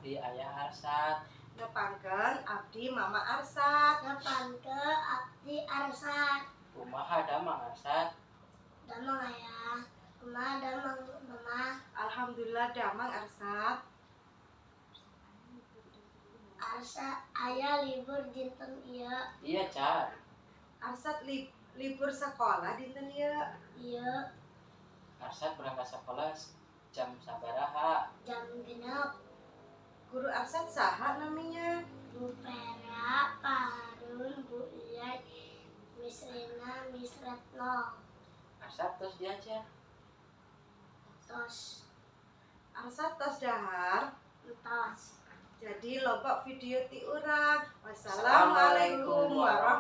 Abdi Ayah Arsad. Nepangkeun, abdi Mama Arsad. Nepangkeun, abdi Arsad. Kumaha damang, Arsad? Damang, Ayah. Kumaha damang, Mama? Alhamdulillah damang, Arsad. Arsad aya libur dinten ieu? Iya, Car. Arsad libur sekolah dinten ieu? Ieu. Arsad berangkat sekolah jam sabaraha? Jam 6. Guru Arsad saha namanya? Bu Pera, Pak Harun, Bu Iyai, Miss Rina, Miss Retno. Arsad tos diajar? Tos. Arsad tos dahar? Entos. Jadi loba video ti urang. Wassalamualaikum warahmatullahi.